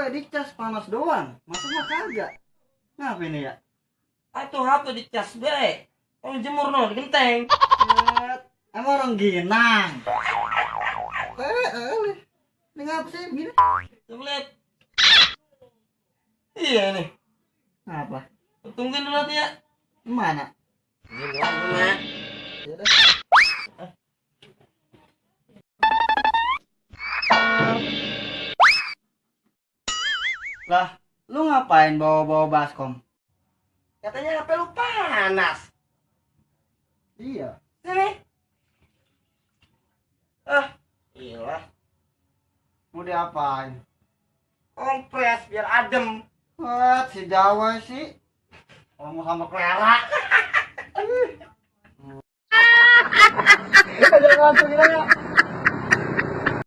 dicas panas doang. Masa mah kagak. Ngapa ini ya? Atuh HP dicas bae. Kalau jemur no di genteng. Emang orang Ginang. Ini ngapa sih begini? Coba lihat. Iya nih. Ngapa? Tungguin dulu nanti ya. Mana? Ini doang mana? Ya udah. Lah, lu ngapain bawa-bawa baskom? Katanya HP lu panas. Iya. Sini. Iya. Mau diapain? Kompres biar adem. Wah, si Jawa sih. Kalau mau sama Clara. Jangan tuh,